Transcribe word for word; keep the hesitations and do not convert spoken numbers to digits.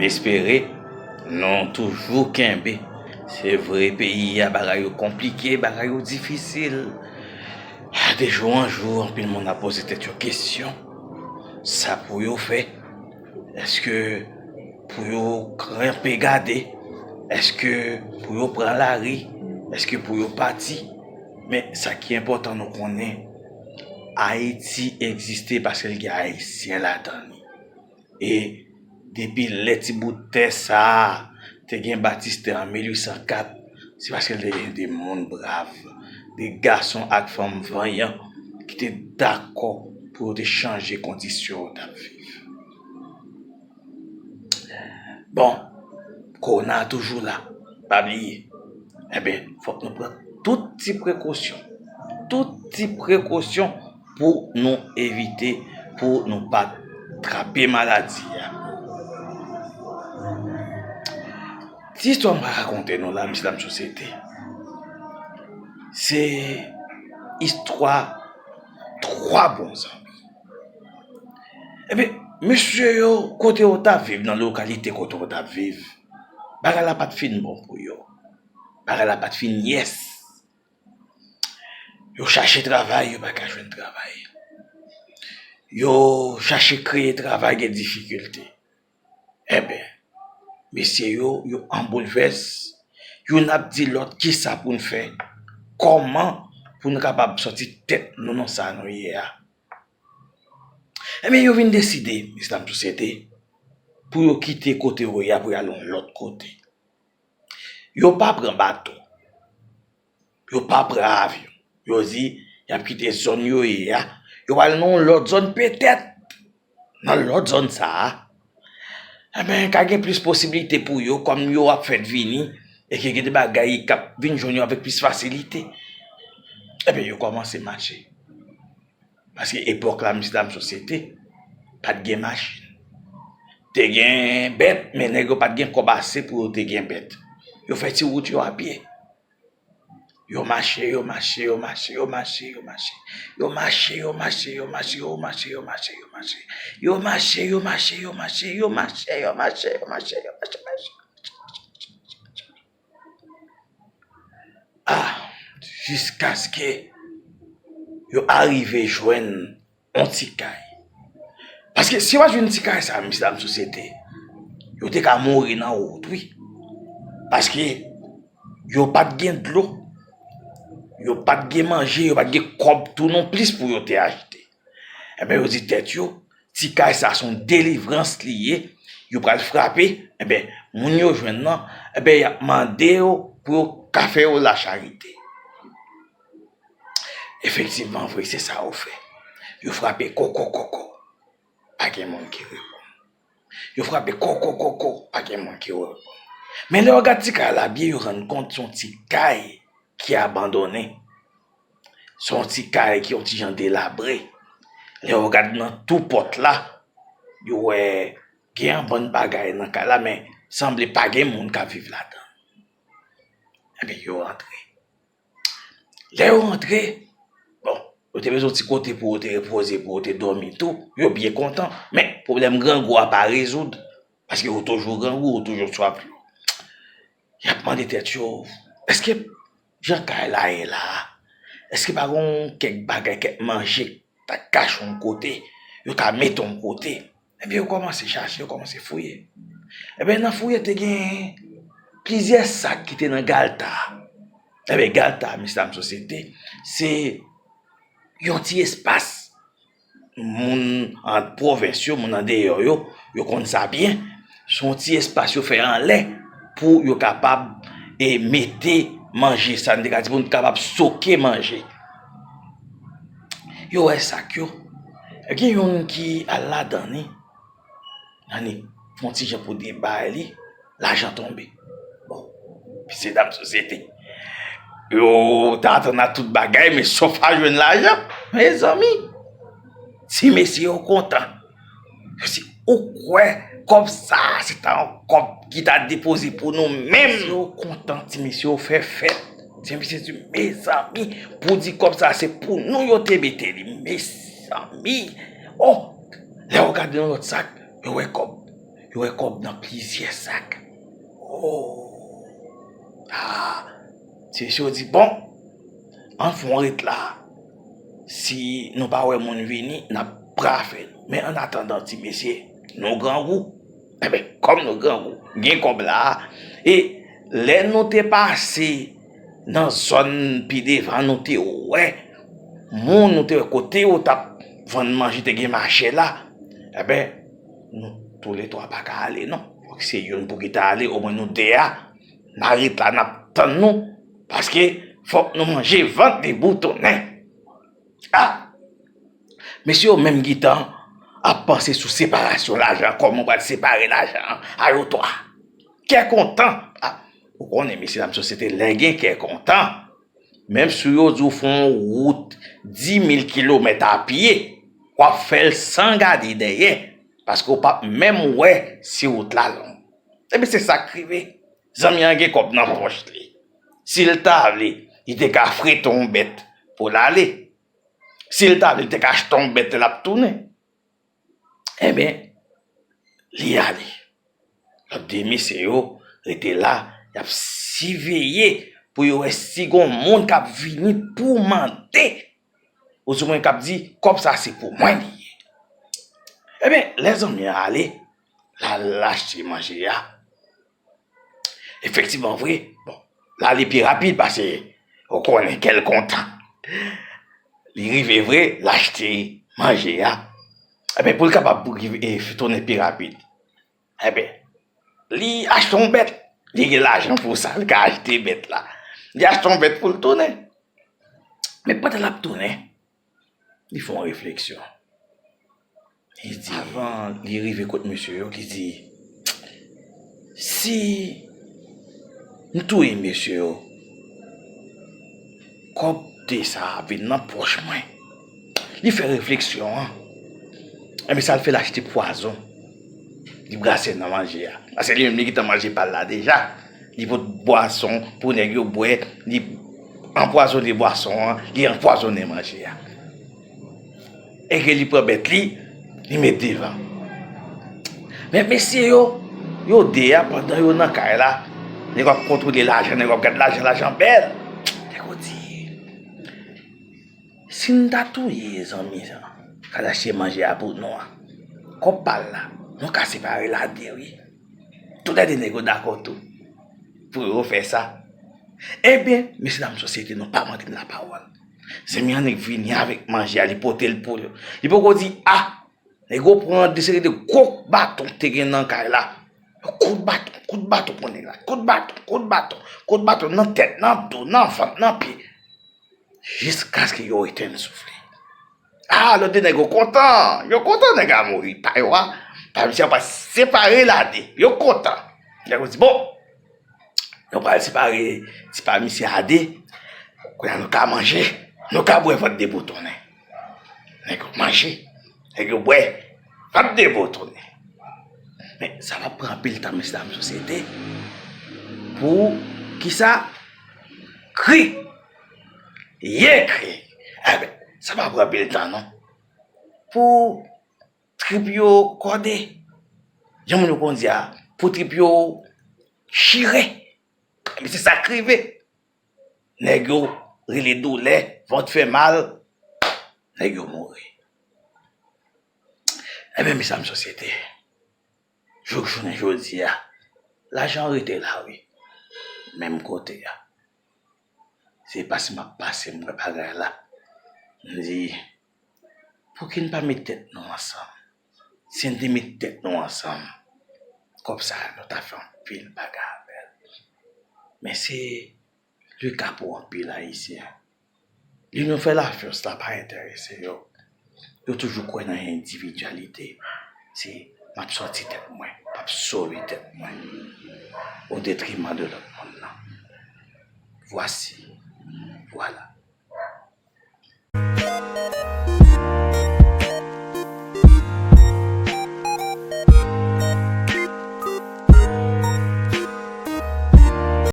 Espere nou toujou kenbe. Se vre, peyi a, bagay yo konplike, bagay yo difisil. De jou an jou, anpil moun ap poze tèt yo kesyon. Sa pou yo fè? Èske pou yo kanpe gade? Èske pou yo pran lari? Èske pou yo pati? Men sa ki enpòtan nou konnen, Ayiti egziste paske l gen Ayisyen ladan li. E depi lè ti bout tè sa a te gen batistè an mil uit san kat, se paske l te gen de moun brav, de gason ak fanm vanyan ki te dakò pou yo te chanje kondisyon yo t ap viv. Bon, kowona a toujou la, pa bliye. Enben, fòk nou pran tout ti prekosyon, tout ti prekosyon pou nou evite, pou nou pa trape maladi a. Ti istwa m pral rakonte nou la, mesye dam sosyete, se istwa twa bon zanmi. Ebyen, mesye yo, kote yo t ap viv, nan lokalite kote yo t ap viv, bagay la pa t fin bon pou yo. Bagay la pa t fin yès. Yo chache travay, yo pa ka jwenn travay. Yo chache kreye travay, gen difikilte. Enben, mesye yo, yo an boulvès. Youn ap di lòt kisa pou n fè, kòman pou n kapab sòti tèt nou nan sa nou ye a. Enben, yo vin deside, mesye dam sosyete, pou yo kite kote yo ye a, pou y al yon lòt kote. Yo pa pran bato. Yo pa pran avyon. Yo di, y ap kite zòn yo ye a. Yo pral nan yon lòt zòn petèt. Nan lòt zòn sa a, enben, ka gen plis posiblite pou yo, kòm yo ap fèt vini, e ke gen de bagay k ap vin jwenn yo avèk plis fasilite. Enben, yo kòmanse mache. Paske epòk la, mesye dam sosyete, pa t gen machin. Te gen bèt, men nèg yo pa t gen kòb ase pou yo te gen bèt. Yo fè ti wout yo a pye. Yo mache, yo mache, yo mache, yo mache, yo mache. Yo mache, yo mache, yo mache, yo mache, yo mache, yo mache. Yo mache, yo mache, yo mache, yo mache, yo mache, yo mache, yo mache, yo mache. Ah, jiskaske yo arive jwenn yon ti kay. Paske si yo pa t jwenn ti kay sa, mesye dam sosyete, yo te ka mouri nan wout, wi. Paske yo pa t gen dlo, yo pa t gen manje, yo pa t gen kòb tou non plis pou yo te achte. Enben, yo di tèt yo, ti kay sa se yon delivrans li ye, yo pral frape, enben, moun yo jwenn nan, enben, y ap mande yo pou yo ka fè yo lacharite. Efektivman vre, se sa yo fè. Yo frape koko koko. Pa gen moun ki reponn. Yo frape koko koko. Pa gen moun ki reponn. Men lè yo gad ti kay la byen, yo rann kont se yon ti kay ki abandonnen. Se yon ti kay ki yon ti jan delabre. Lè yo gad nan tou pòt la, yo wè gen yon bann bagay nan kay la, men sanble pa gen moun k ap viv ladan. Enben, yo rantre. Lè yo rantre, bon, yo te bezwen yon ti kote pou yo te repoze, pou yo te dòmi tou. Yo byen kontan. Men, pwoblèm grangou a pa rezoud. Paske yo toujou grangou, yo toujou swaf. Y ap mande tèt yo, èske jan kay la ye la a, èske pa gen kèk bagay, kèk manje ta kache yon kote, yo ka mete yon kote. Epi yo kòmanse chache, yo kòmanse fouye. Ebyen, nan fouye, te gen plizyè sak ki te nan galta. Ebyen, galta, mesye dam sosyete, se yon ti espas. Moun an pwovens yo, moun andeyò yo, yo konn sa byen. Se yon ti espas yo fè anlè pou yo kapab, e, mete manje, sa n te ka di pou n kapab stoke manje. Yo wè sak yo. Gen youn ki al ladan li. Annik fè yon ti jan pou debay li, lajan tonbe. Bon, mesye dam sosyete, yo ta atann a tout bagay, men sòf a jwenn lajan. Mezanmi, ti mesye yo kontan. Yo di, ou kwè kòb sa a, se ta yon kòb ki ta depoze pou nou menm? Yo kontan, ti mesye yo fè fèt. Ti mesye di, mezanmi, pou di kòb sa a, se pou nou yo te mete li. Mezanmi, oh, lè yo gade nan lòt sak, yo wè kòb. Yo wè kòb nan plizyè sak. Oh! Ah! Ti mesye yo di, bon, ann fè yon ret la. Si nou pa wè moun vini, n ap pran afè nou. Men annatandan, ti mesye, nou grangou. Enben, kòm nou grangou, gen kòb la a. E lè nou te pase nan zòn pi devan, nou te wè moun, nou te wè kote yo t ap vann manje, te gen mache la. Enben, nou toulètwa pa ka ale, non. Fòk se youn pou ki ta ale, omwen nou de a, n a ret la, n ap tann nou. Paske fòk nou manje vant deboutonnen. Ah! Mesye yo menm gentan ap panse sou separasyon lajan, kòman yo pral separe lajan an a yo twa. Kè kontan. Ah, ou konnen, mesye dam sosyete, lè gen kè kontan, menm si yo di w fè yon wout dis mil kilomèt a pye, w ap fè l san gade dèyè, paske w p ap menm wè si wout la long. Ebyen, se sa k rive. Zanmi an gen kòb nan pòch li. Si l ta vle, li te ka frete yon bèt pou l ale. Si l ta vle, li te ka achte yon bèt, l ap tounen. Enben, li ale. Lòt de mesye yo rete la, y ap siveye pou yo wè si gon moun k ap vini pou mande, ouzimwen k ap di, kòb sa se pou mwen li ye. Enben, lè zanmi an ale, l al achte manje a. Efektivman vre, bon, l ale pi rapid pase, ou konnen, kè l kontan. Li rive vre, l achte manje a. Enben, pou l kapab rive, e, tounen pi rapid, enben, li achte yon bèt. Li gen lajan pou sa, li ka achte bèt la. Li achte yon bèt pou l tounen. Men pandan l ap tounen, li fè yon refleksyon. Li di, avan li rive kot mesye yo, li di, si m touye mesye yo, kòb de sa a vin nan pòch mwen. Li fè refleksyon an. Enben, sa l fè, l achte pwazon. Li brase nan manje a. Paske li menm, li gentan manje pa l la deja. Li pot bwason pou nèg yo bwè. Li anpwazonnen bwason an. Li anpwazonnen manje a. Enben, li pran bèt li, li met devan. Men mesye yo, yo de a, pandan yo nan kay la, nèg yo ap kontwole lajan, nèg yo ap gad lajan, lajan bèl. Nèg yo di, si n ta touye zanmi sa k al achte manje a pou nou an, kòb pa l la, nou ka separe l a de, wi. Toulède nèg yo dakò tou pou yo fè sa. Ebyen, mesye dam sosyete, nou pa manke m lapawòl. Zanmi an nèk vini avèk manje a, li pote l pou yo. Li poko di, a! Nèg yo pran de seri de gwo baton k te gen nan kay la. Kout baton, kout baton pou nèg la. Kout baton, kout baton, kout baton nan tèt, nan do, nan vant, nan pye. Jiskaske yo etenn souf li. A, lòt de nèg yo kontan. Yo kontan nèg la mouri. Pa yo a. Pa misye a pa separe l a de. Yo kontan. Nèg yo di, bon, nou pral separe ti pa misye a de. Kounye a nou ka manje, nou ka bwè vant deboutonnen. Nèg yo manje, nèg yo bwè, vant deboutonnen. Men sa p ap pran anpil tan, mesye dam sosyete. Pou kisa? Kri. Ye kri. Enben, sa p ap pran anpil tan, non. Pou trip yo kòde. Jan moun yo konn di a, pou trip yo chire. Ebyen, se sa k rive. Nèg yo rele doulè, vant fè mal, nèg yo mouri. Ebyen, mesye dam sosyete, jouk jounen jodi a, lajan an rete la, wi. Menm kote a. Se pase m ap pase, m wè bagay la. M di, pouki n pa met tèt nou ansanm? Si n te met tèt nou ansanm, kòb sa a, nou ta fè anpil bagay avè l. Men se le ka pou anpil Ayisyen. Li nou fè lafyòs la pa enterese yo. Yo toujou kwè nan endividyalite. Se, m ap sòti tèt mwen, m ap sove tèt mwen, o detriman de lòt moun nan. Vwasi, vwala.